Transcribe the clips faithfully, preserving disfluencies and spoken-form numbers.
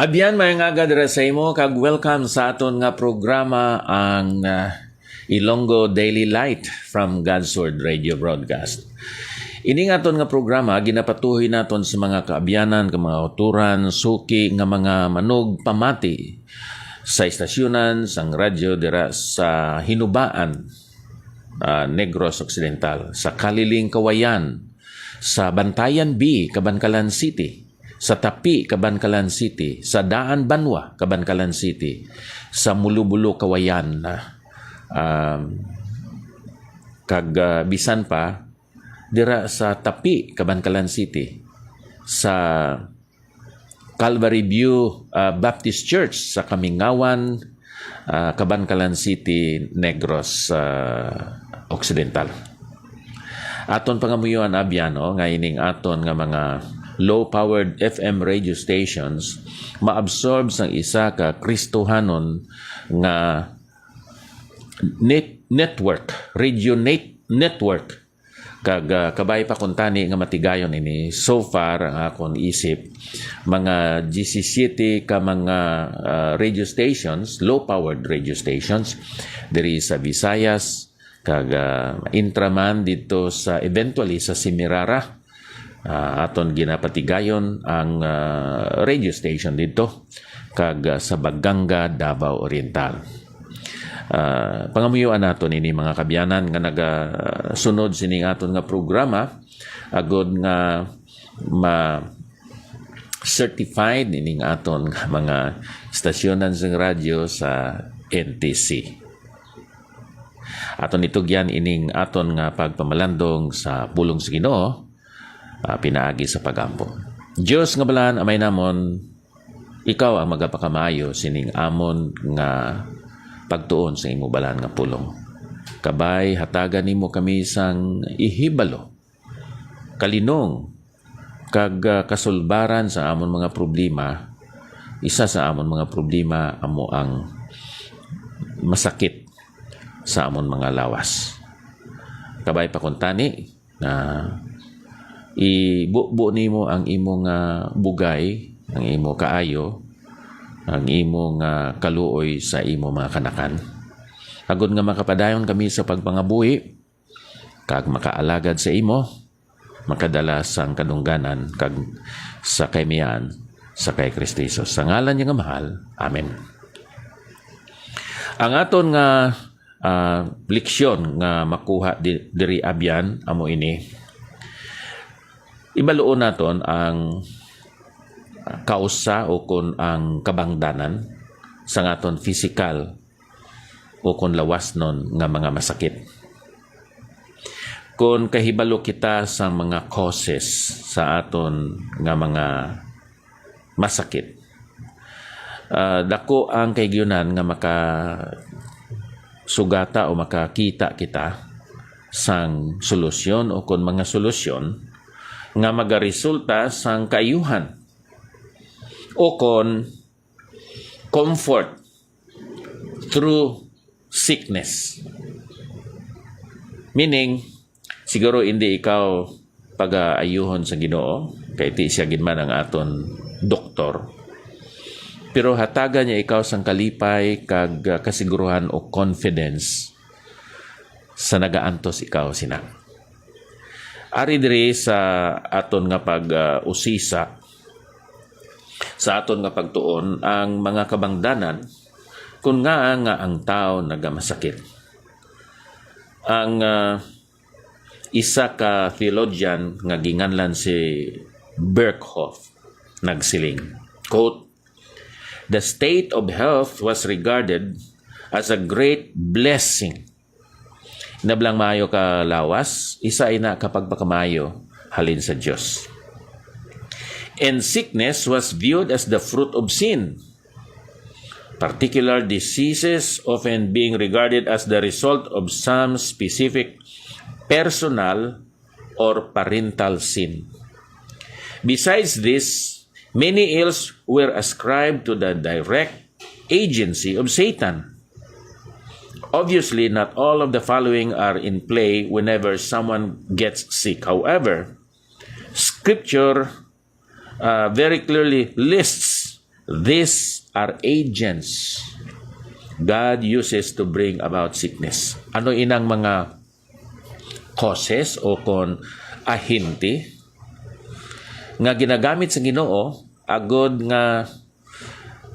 Abyan, may nga dira sa imo, kag welcome sa aton nga programa, ang, ah, Ilonggo Daily Light from God's Word Radio Broadcast. Ini nga aton nga programa, ginapatuhoy naton sa mga kaabyanan, ka mga uturan, suki nga mga manugpamati sa istasyonan sang radyo dira sa Hinubaan, ah, Negros Occidental, sa Kaliling Kawayan, sa Bantayan B, Kabankalan City, sa Tapi, Kabankalan City, sa Daan Banwa, Kabankalan City, sa Mulubulo, Kawayan, um, kag, ah, bisan pa dira sa Tapi, Kabankalan City, sa Calvary View, ah, Baptist Church sa Kamingawan, ah, Kabankalan City, Negros, ah, Occidental. Aton pangamuyoan, abyan, no, nga ining aton nga mga low-powered F M radio stations maabsorb sang isa ka Kristohanon nga net-, network, radio net-, network. Kag, ah, kabay pa kuntani nga matigayon ini, so far, ang akon isip, mga diyesisiyete ka mga, ah, radio stations, low-powered radio stations, diri sa Visayas, kag, ah, intraman dito sa, eventually, sa Semirara. Ah, aton ginapatigayon ang, ah, radio station dito, kag, ah, sa Baganga, Davao Oriental. Ah, pangamuyoan naton ini, mga kabyanan, nga nagasunod sining aton nga programa, agod nga ma-certified ining aton nga mga stasyonan sang radyo sa N T C. Aton itugyan ining aton nga pagpamalandong sa pulong sa Ginoo, ah, pinaagi sa pag-ampo. Dios nga balaan, Amay namon, ikaw ang magapakamaayo sining amon nga pagtuon sa imo balaan nga pulong. Kabay, hatagan nimo kami sang ihibalo, kalinong, kag, ah, kasulbaran sa amon mga problema. Isa sa amon mga problema amo ang masakit sa amon mga lawas. Kabay pa kuntani, na ibubo nimo ang imo nga bugay, ang imo kaayo, ang imo nga kaluoy sa imo mga kanakan. Agod nga makapadayon kami sa pagpangabuhi, kag makaalagad sa imo, makadala sang kadungganan kag sa kahimayaan sa kay Kristo Jesus. Sa ngalan niya nga mahal, amen. Ang aton nga, ah, leksyon nga makuha di-, diri, abyan, amo ini. Ibaluon naton ang kausa o kon ang kabangdanan sa aton pisikal o kon lawasnon nga mga masakit. Kon kahibalo kita sa mga causes sa aton nga mga masakit, ah, dako ang kahigayonan nga makasugata o makakita kita sang solusyon o kon mga solusyon nga magaresulta sang kaayuhan o kon comfort through sickness. Meaning, siguro hindi ikaw pagaayuhon sa Ginoo, kay ti siya gid man ang aton doktor. Pero hatagan niya ikaw sang kalipay kag, ah, kasiguruhan o confidence sa nagaantos ikaw sina. Ari diri sa aton nga pag, ah, usisa, sa aton nga pagtuon, ang mga kabangdanan kun ngaa nga ang tawo nagamasakit. Ang, ah, isa ka theologian nga ginganlan si Berkhof nagsiling, quote, "The state of health was regarded as a great blessing." Nablang maayo ka lawas, isa ina ka pagpakamaayo halin sa Dios. And sickness was viewed as the fruit of sin, particular diseases often being regarded as the result of some specific personal or parental sin. Besides this, many ills were ascribed to the direct agency of Satan. Obviously, not all of the following are in play whenever someone gets sick. However, Scripture, uh, very clearly lists These are agents God uses to bring about sickness. Ano inang mga causes o kon ahente nga ginagamit sa Ginoo agod nga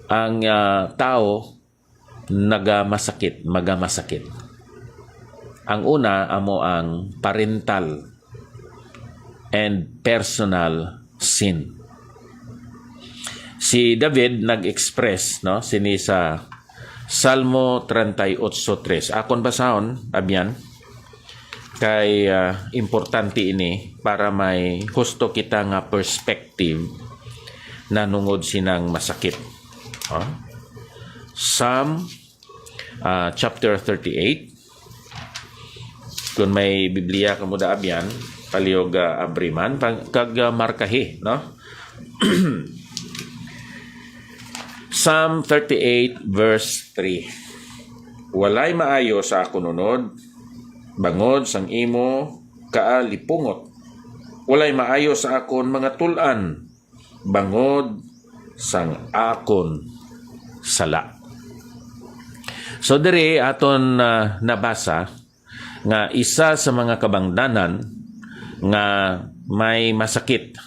ang, ah, tawo nagamasakit, magamasakit. Ang una amo ang parental and personal sin. Si David nag-express, no, sini sa Salmo treinta y ocho tres. Akon basahon, abyan, kay, ah, importante ini para may husto kita nga perspective na nungod sinang masakit. Oh? Psalm, ah, chapter thirty-eight. Kung may Biblia kamo da abyan, palihog, ah, abri man, pag-, kag, ah, markahi, no? Psalm thirty-eight, verse three. "Walay maayo sa akon unod, bangod sang imo kaalipungot. Walay maayo sa akon mga tul-an, bangod sang akon sala." So diri aton, ah, nabasa nga isa sa mga kabangdanan nga may masakit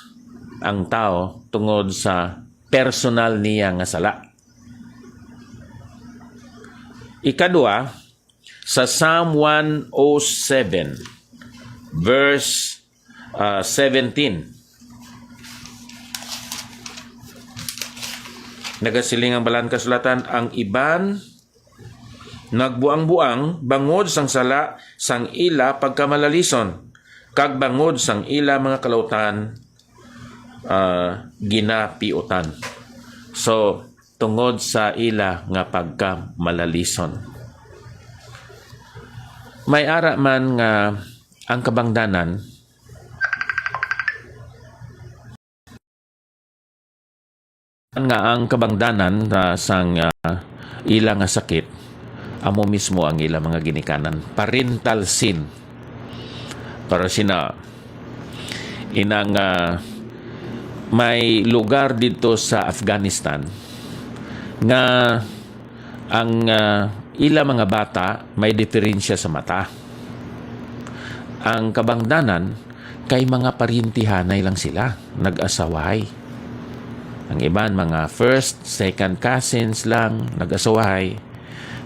ang tawo tungod sa personal niya nga sala. Ikadua, sa Psalm one oh seven, verse, ah, seventeen, nagasiling ang Balaan Kasulatan, "Ang iban nagbuang-buang bangod sang sala sang ila pagkamalalison, kag bangod sang ila mga kalautan, ah, ginapiutan." So, tungod sa ila nga pagkamalalison. May ara man nga ang kabangdanan, nga ang kabangdanan, ah, sang, ah, ila nga sakit, amo mismo ang ila mga ginikanan. Parental sin. Para sina, inang, ah, may lugar dito sa Afghanistan nga ang, ah, ila mga bata may diferensya sa mata. Ang kabangdanan kay mga paryentihanay lang sila, nag-asawahay. Ang iban, mga first, second cousins lang, nag-asawahay.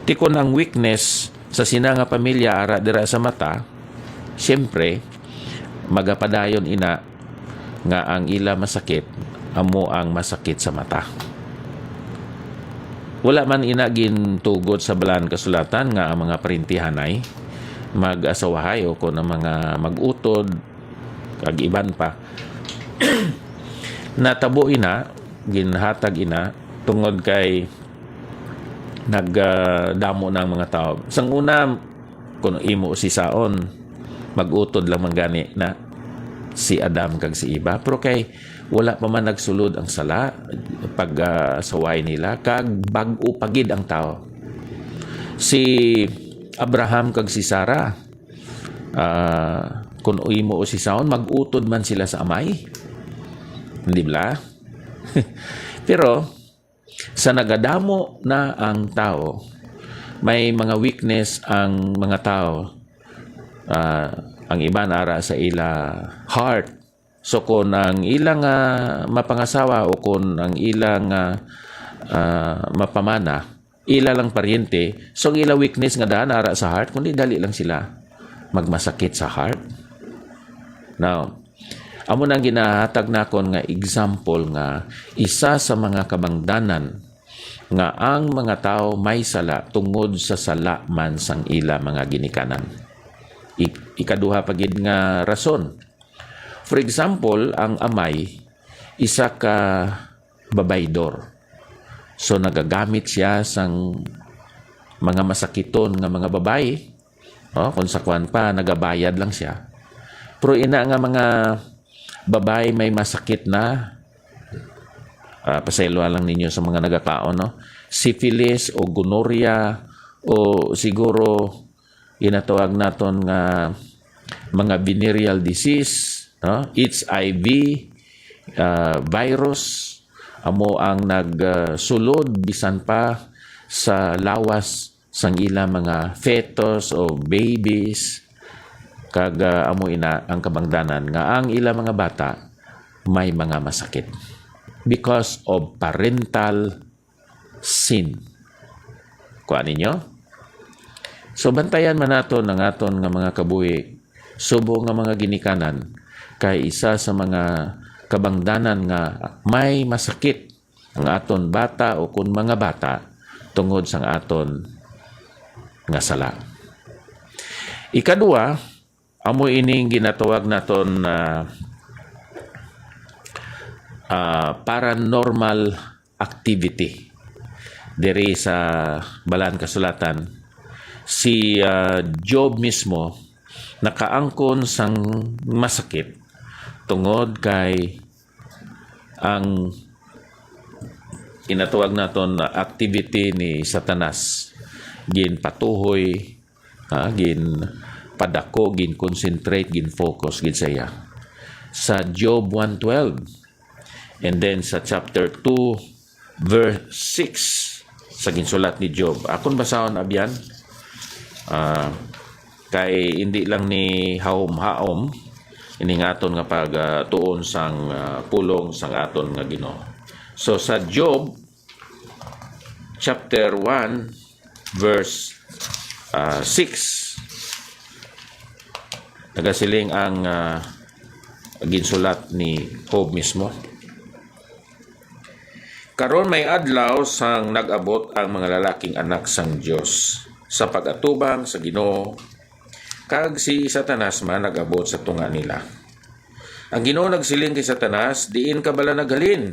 Ti kon ang weakness sa sina nga pamilya ara dira sa mata, siyempre, magapadayon ina nga ang ila masakit amo ang masakit sa mata. Wala man ina gintugot sa Balaan Kasulatan nga ang mga parintihanay, mag-asawahay, o kon ang mga mag-utod, kag iban pa. Natabo ina, ginhatag ina, tungod kay nagdamo na ang mga tawo. Sang una, kung imo sisaon, mag-utod lang man gani na si Adam kag si Eva. Pero kay wala pa man nagsulod ang sala, pag-asaway nila, kag bag-o pa gid ang tawo. Si Abraham kag si Sarah, ah, kung imo sisaon, mag-utod man sila sa amay. Di ba? Pero, sa nagadamo na ang tawo, may mga weakness ang mga tawo. Ah, ang iban ara sa ila heart. So, kung ang ila nga mapangasawa o kung ang ila nga, ah, mapamana, ila lang paryente, so ang ila weakness nga daan ara sa heart, kundi dali lang sila magmasakit sa heart. Now, amo nang ginahatag nakon nga example nga isa sa mga kabangdanan nga ang mga tawo may sala tungod sa sala man sang ila mga ginikanan. Ik-, ikaduha pa gid nga rason. For example, ang amay, isa ka babaydor. So, nagagamit siya sang mga masakiton nga mga babayi. Oh, kung sa kwan pa, nagabayad lang siya. Pero ina nga mga babayi may masakit na, ah, pasayloa lang ninyo sa mga nagakaon, no? Syphilis o gonorrhea o siguro ginatawag naton nga mga venereal disease, no? H I V, ah, virus, amo ang nagsulod bisan pa sa lawas sang ila mga fetus o babies, kag ah, amo ina ang kabangdanan nga ang ila mga bata may mga masakit because of parental sin. Kuha ninyo? So, bantayan man naton ang aton nga mga kabuhi, subong nga mga ginikanan, kay isa sa mga kabangdanan nga may masakit ang aton bata o kun mga bata tungod sang aton nga sala. Ikadua, amo ining ginatawag naton na ah, paranormal activity. Diri sa Balaan Kasulatan, si ah, Job mismo nakaangkon sang masakit tungod kay ang ginatawag naton na activity ni Satanas ginpatuhoy, ha, ginpadako, gin-concentrate, gin-focus gid sa iya. Sa Job one twelve, and then sa chapter two, verse six, sa ginsulat ni Job. Akon basahon, abyan, ah, kay hindi lang ni haom-haom ini nga aton nga pagtuon sang ah, pulong sang aton nga Ginoo. So sa Job chapter one, verse ah, six, nagasiling ang ah, ginsulat ni Job mismo. Karon may adlaw sang nag-abot ang mga lalaking anak sang Dios sa pag-atubang sa Ginoo, kag si Satanas man nag-abot sa tunga nila. Ang Ginoo nagsiling kay Satanas, "Diin ka bala naghalin?"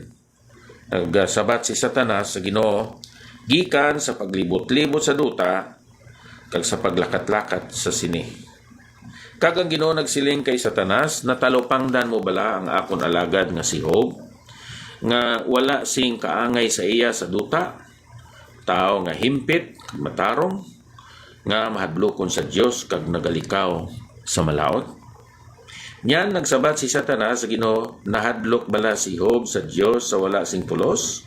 Nagsabat si Satanas sa Ginoo, "Gikan sa paglibot-libot sa duta kag sa paglakat-lakat sa sini." Kag ang Ginoo nagsiling kay Satanas, "Natalupangdan mo bala ang akon alagad nga si Job, nga wala sing kaangay sa iya sa duta, tawo nga himpit kag matarong, nga mahadlokon sa Dios kag nagalikaw sa malaut?" Niyan nagsabat si Satanas sa Ginoo, "Nahadlok bala si Job sa Dios sa wala sing pulos?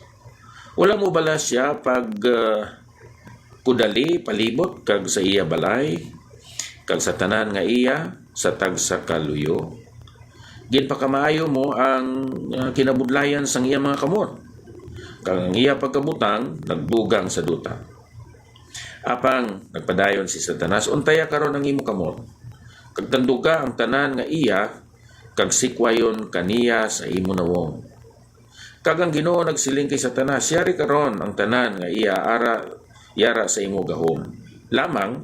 Wala mo bala sia pag ah, kudali palibot kag sa iya balay, kag sa tanan nga iya sa tagsa ka luyo? Ginpakamaayo mo ang ah, kinabudlayan sang iya mga kamot, kag ang iya pagkabutang nagdugang sa duta." Apang nagpadayon si Satanas, "Untaya karon ang imo kamot, kag tanduga ang tanan nga iya, kag sikwayon kaniya sa imo nawong." Kag ang Ginoo nagsiling kay Satanas, "Yari karon ang tanan nga iya ara yara sa imo gahom. Lamang,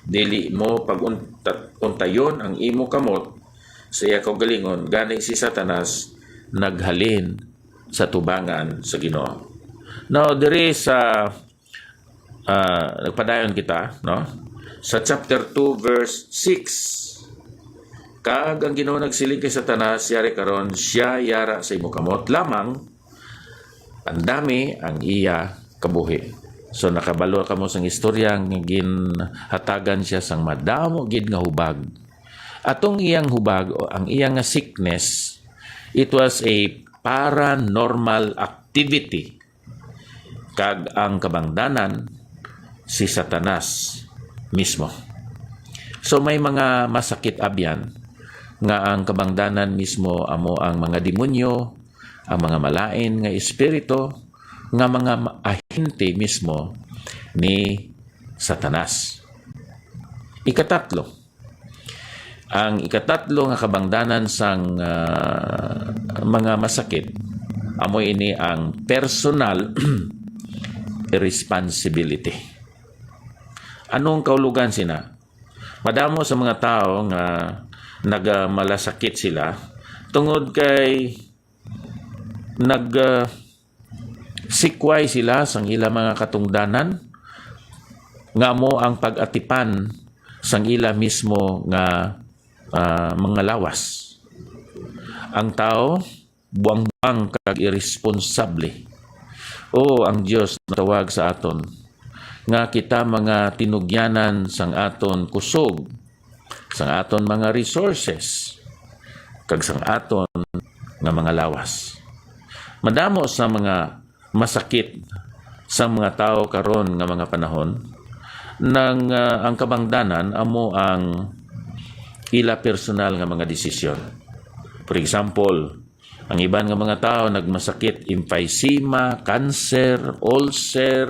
dili mo pag-untayon ang imo kamot sa iya kaugalingon." Gani si Satanas naghalin sa tubangan sa Ginoo. Now, diri sa ah, nagpadayon kita, no? Sa chapter two, verse six, "Kag ang Ginoo nagsiling kay Satanas, 'Yari karon, sia yara sa imo kamot, lamang andami ang iya kabuhi.'" So, nakabalo kamo sang istorya nga ginhatagan siya sang madamo gid nga hubag. Atong iyang hubag, o ang iyang nga sickness, it was a paranormal activity, kag ang kabangdanan si Satanas mismo. So, may mga masakit abyan nga ang kabangdanan mismo amo ang mga demonyo, ang mga malain nga espiritu, nga mga ma-, ahente mismo ni Satanas. Ikatatlo, ang ikatatlo nga kabangdanan sang ah, mga masakit, amo ini ang personal responsibility. Anong kaulugan sina? Madamo sa mga tawo nga nagamalasakit sila tungod kay nag ah, sikway sila sang ila mga katungdanan, nga amo ang pag-atipan sang ila mismo nga ah, mga lawas. Ang tawo buang-buang kag iresponsable. O, ang Dios natawag sa aton nga kita mga tinugyanan sang aton kusog, sang aton mga resources, kag sang aton nga mga lawas. Madamo sa mga masakit sang mga tawo karon nga mga panahon, nang, ah, ang kabangdanan amo ang ila personal nga mga desisyon. For example, ang iban nga mga tawo nagmasakit emphysema, cancer, ulcer,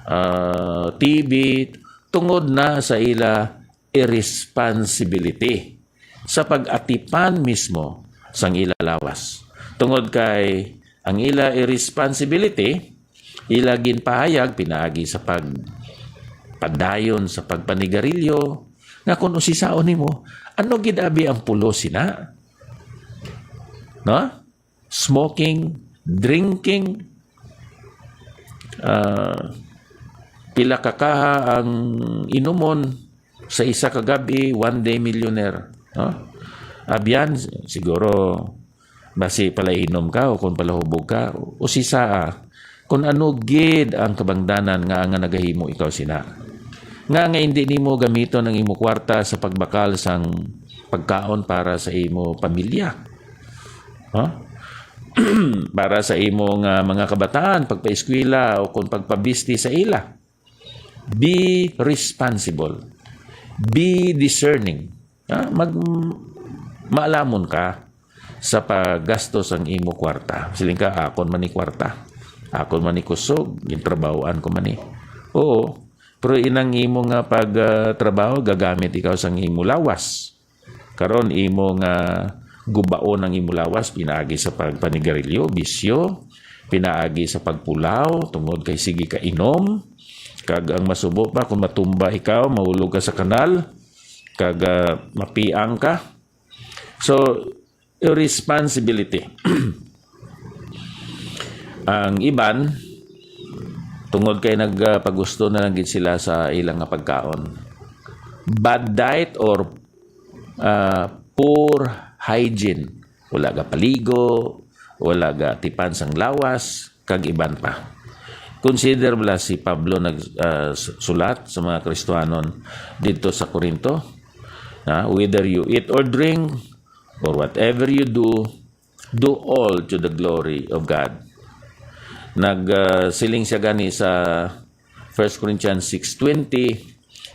ah, T B, tungod na sa ila irresponsibility sa pag-atipan mismo sang ila lawas. Tungod kay ang ila irresponsibility, ila ginpahayag pinaagi sa pag-, pagdayon sa pagpanigarilyo, nga kung usisaon nimo, ano gid abi ang pulos sina? No? Smoking, drinking, ah, pila ka kaha ang inumon sa isa ka gab-i, one day millionaire, no? Abyan, siguro, basi pala inom ka o kung palahubog ka, usisaa, kung ano gid ang kabangdanan nga, nga nagahimo ikaw sina. Nga, nga hindi nimo gamiton ang imo kwarta sa pagbakal sang pagkaon para sa imo pamilya. Ha? Para sa imo nga mga kabataan, pagpaeskwela o kung pagpabisti sa ila. Be responsible. Be discerning. Ha? Mag-, maalamon ka sa paggastos ang imo kwarta. Siling ka, "Akon man ni kwarta. Akon man ni kusog. Gintrabahoan ko man ni." Oo. Pero inang imo nga pag, ah, trabaho, gagamit ikaw sang imo lawas. Karon, imo nga gubaon ang imo lawas, pinaagi sa pagpanigarilyo, bisyo, pinaagi sa pagpulaw, tungod kay sige ka inom, kag ang masubo pa, kung matumba ikaw, mahulog ka sa kanal, kag, ah, mapiang ka. So, responsibility. Ang iban, tungod kay nagpagusto na lang gid sila sa ilang nga pagkaon. Bad diet or, ah, poor hygiene. Wala ga paligo, wala ga tipan sang lawas, kag iban pa. Consider bala si Pablo nag, ah, s-, sulat sa mga Kristiyanon didto sa Corinto, na, "Whether you eat or drink, or whatever you do, do all to the glory of God." Nag, ah, siling siya gani sa First Corinthians six twenty,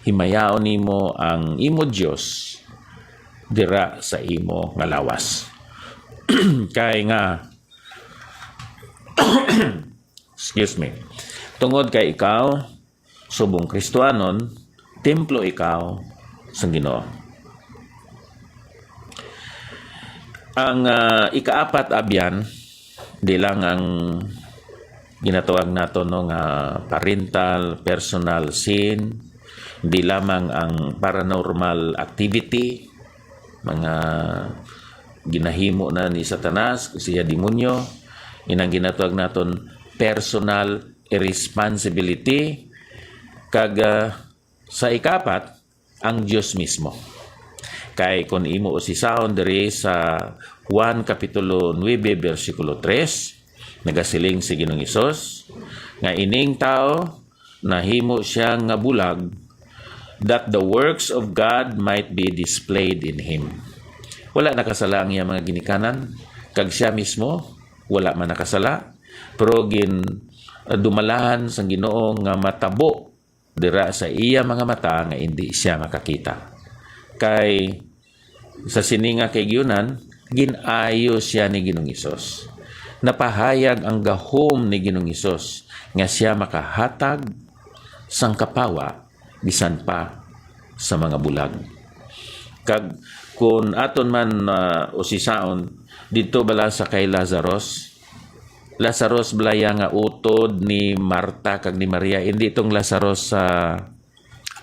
"Himayaon nimo ang imo Dios dira sa imo nga lawas." Kay nga, excuse me, tungod kay ikaw, subong Kristiyanon, templo ikaw sang Ginoo. Ang, ah, ikaapat, abyan, di lang ang ginatawag nato, no, nga parental, personal sin, di lamang ang paranormal activity, mga ginahimo na ni Satanas, siya demonyo, inang ginatawag naton personal responsibility, kag, ah, sa ikapat, ang Dios mismo. Kay kun imo usisahon diri sa Juan Kapitulo nuebe, bersikulo tres, nagasiling si Ginoong Hesus nga ining tawo nahimo siya nga bulag, that the works of God might be displayed in him. Wala nakasala ang iyang mga ginikanan, kag siya mismo wala man nakasala, pero gin-, dumalahan sang Ginoo nga matabo dira sa iya mga mata nga indi siya makakita. Kay sa sini nga kahigayonan, gin-ayo siya ni Ginoong Hesus. Napahayag ang gahom ni Ginoong Hesus nga siya makahatag sang kapawa bisan pa sa mga bulag. Kag kun aton man, ah, usisaon, didto bala sa kay Lazarus, Lazarus bala iya nga utod ni Marta kag ni Maria, indi tong Lazarus sa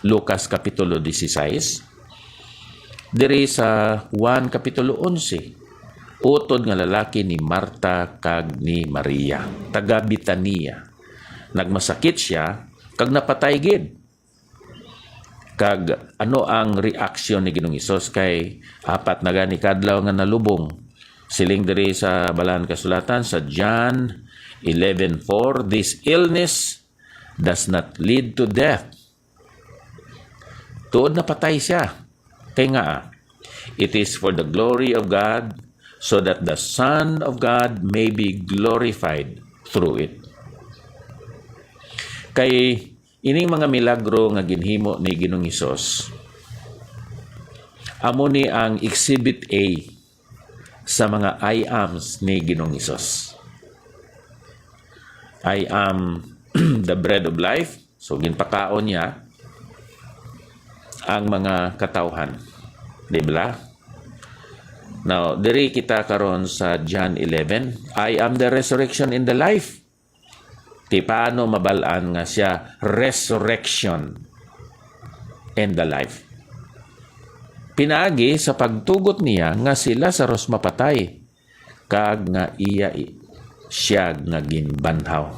Lucas Kapitulo dieciséis. Diri sa Juan Kapitulo onse, utod nga lalaki ni Marta kag ni Maria, taga Betania. Nagmasakit sia kag napatay gid. Kag ano ang reaksyon ni Ginoong Hesus? Kay apat na gani ka adlaw nga nalubong. Siling diri sa Balaan Kasulatan, sa John eleven four, "This illness does not lead to death." Tuod napatay siya. Kay nga, "It is for the glory of God, so that the Son of God may be glorified through it. Kay ining mga milagro nga ginhimo ni Ginoong Hesus, amo ni ang Exhibit A sa mga "I ams" ni Ginoong Hesus. "I am the bread of life." So, ginpakaon niya ang mga katawhan. Di ba? Now, diri kita karon sa John eleven. "I am the resurrection and the life." Ti paano mabal-an nga siya resurrection and the life? Pinaagi sa pagtugot niya nga si Lazarus mapatay, kag nga iya i-, siya nga ginbanhaw.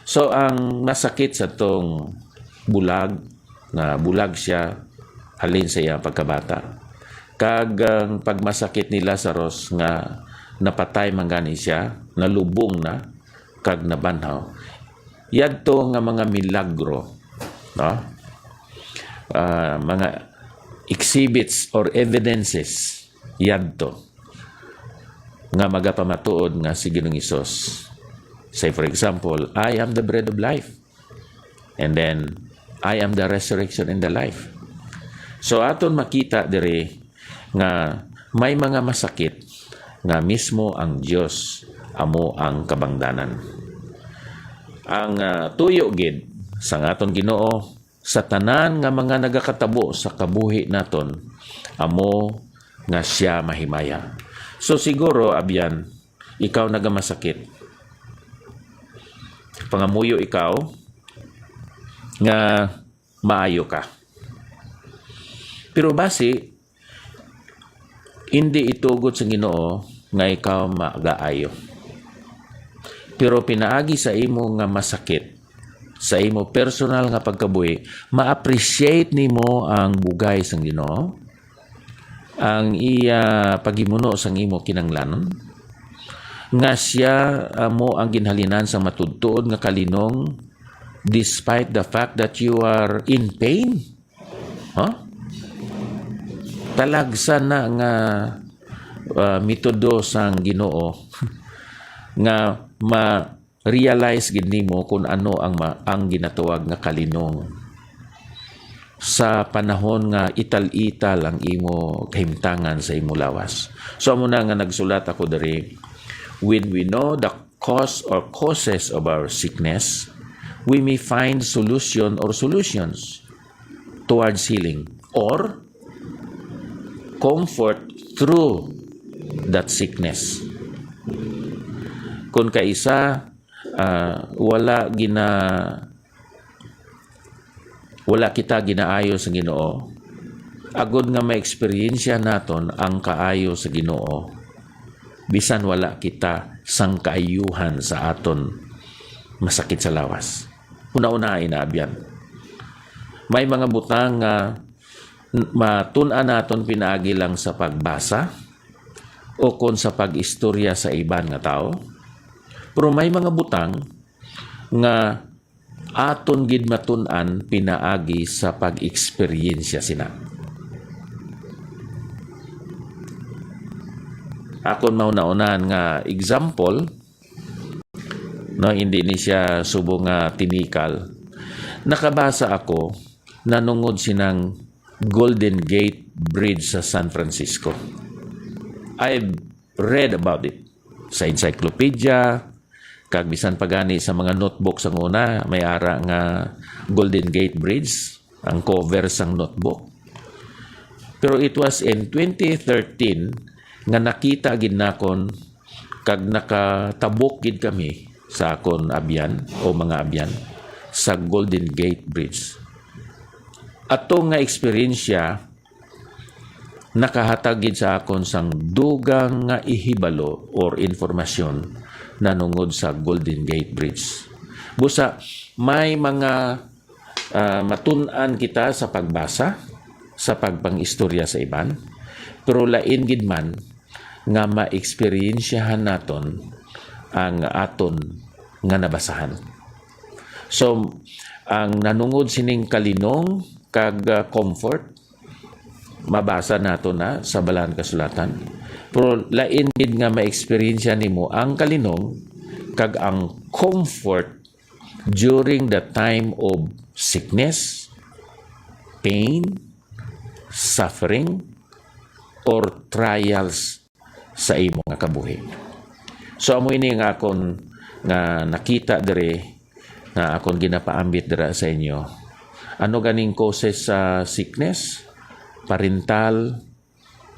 So, ang masakit sa tong bulag, nga bulag siya halin sa iyang pagkabata, kag ang pagmasakit ni Lazarus nga napatay man gani siya, nalubong na, kag nabanhaw. Yadto nga mga milagro, no? Ah, mga exhibits or evidences yadto nga magapamatuod nga si Ginoong Hesus. Say, for example, "I am the bread of life." And then, "I am the resurrection and the life." So, aton makita diri nga may mga masakit nga mismo ang Dios amo ang kabangdanan. Ang, ah, tuyo gid sang aton Ginoo sa tanan nga mga nagakatabo sa kabuhi naton amo nga siya mahimaya. So, siguro, abyan, ikaw nagamasakit. Pangamuyo ikaw nga maayo ka. Pero basi, hindi itugot sa Ginoo nga ikaw magaayo. Pero pinaagi sa imo nga masakit, sa imo personal nga pagkabuhi, ma-appreciate nimo ang bugay sang Ginoo, ang iya paghimuno sang imo kinahanglanon, nga siya amo ang ginhalinan sang matuod-tuod nga kalinong, despite the fact that you are in pain. Huh? Talagsa na nga, ah, metodo sang Ginoo nga ma-realize gid nimo kung ano ang ma-, ang ginatawag nga kalinong sa panahon nga ital-ital ang imo kahimtangan sa imo lawas. So, amo na nga nagsulat ako diri, "When we know the cause or causes of our sickness, we may find solution or solutions towards healing or comfort through that sickness." Kung kaisa, ah, wala gina-, wala kita ginaayo sa Ginoo, agod nga maeksperiensya naton ang kaayo sa Ginoo, bisan wala kita sang kaayuhan sa aton masakit sa lawas. Una-una, inabyan, may mga butang nga matun-an naton pinaagi lang sa pagbasa o kon sa pag-istorya sa iban nga tawo. Pero may mga butang nga aton gid matun-an pinaagi sa pag-eksperyensya sina. Akon mauna-unahan nga example, no, hindi ni siya subong nga tinikal. Nakabasa ako nanungod sinang Golden Gate Bridge sa San Francisco. I've read about it sa encyclopedia, kag bisan pa gani sa mga notebook sang una, may ara nga Golden Gate Bridge ang cover sang notebook. Pero it was in twenty thirteen nga nakita gid nakon kag nakatabok gid kami sa akon abyan o mga abyan sa Golden Gate Bridge. Ato nga eksperyensya nakahatag gid sa akon sang dugang nga ihibalo or informasyon nanungod sa Golden Gate Bridge. Busa, may mga, ah, matun-an kita sa pagbasa, sa pagpang-istorya sa iban, pero lain gid man nga maeksperiensyahan naton ang aton nga nabasahan. So, ang nanungod sining kalinong kag, ah, comfort, mabasa nato na sa Balaan Kasulatan. Pero lain gid nga ma-experience nimo ang kalinom kag ang comfort during the time of sickness, pain, suffering, or trials sa imo nga kabuhi. So, amo ini nga akon nga nakita diri, nga akon ginapaambit dira sa inyo. Ano ganing causes sa sickness? Parental,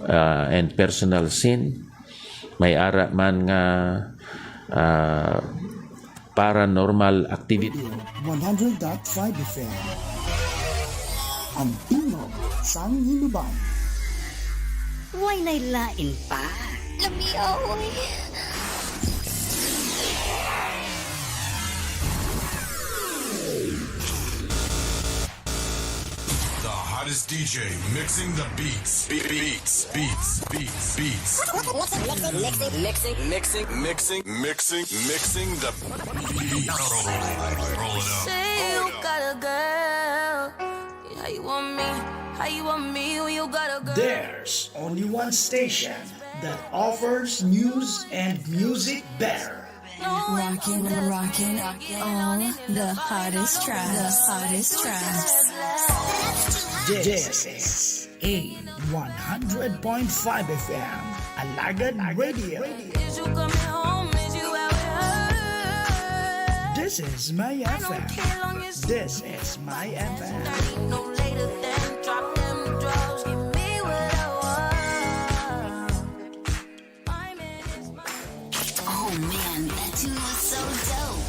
ah, and personal sin. May ara man nga, ah, paranormal activity. One hundred dot five F M. Ang tingog sang Hinubang. Way nay lain pa. Lami, oy. The hottest D J mixing the beats. Be- Beats, beats, beats, beats. Mixing, mixing, mixing, mixing, mixing, mixing, mixing the beats. Roll it up. Say you got a girl. How you want me? How you want me when you got a girl? There's only one station that offers news and music better. Rockin', rockin', all the hottest tracks, the hottest tracks. This is a one hundred point five F M, Alagad Radio. Is you coming home? Is you out with her? This is my F M. Long as This is my F M. No later than drop them drugs. Give me what I want. My man is my Oh man, that tune was so dope.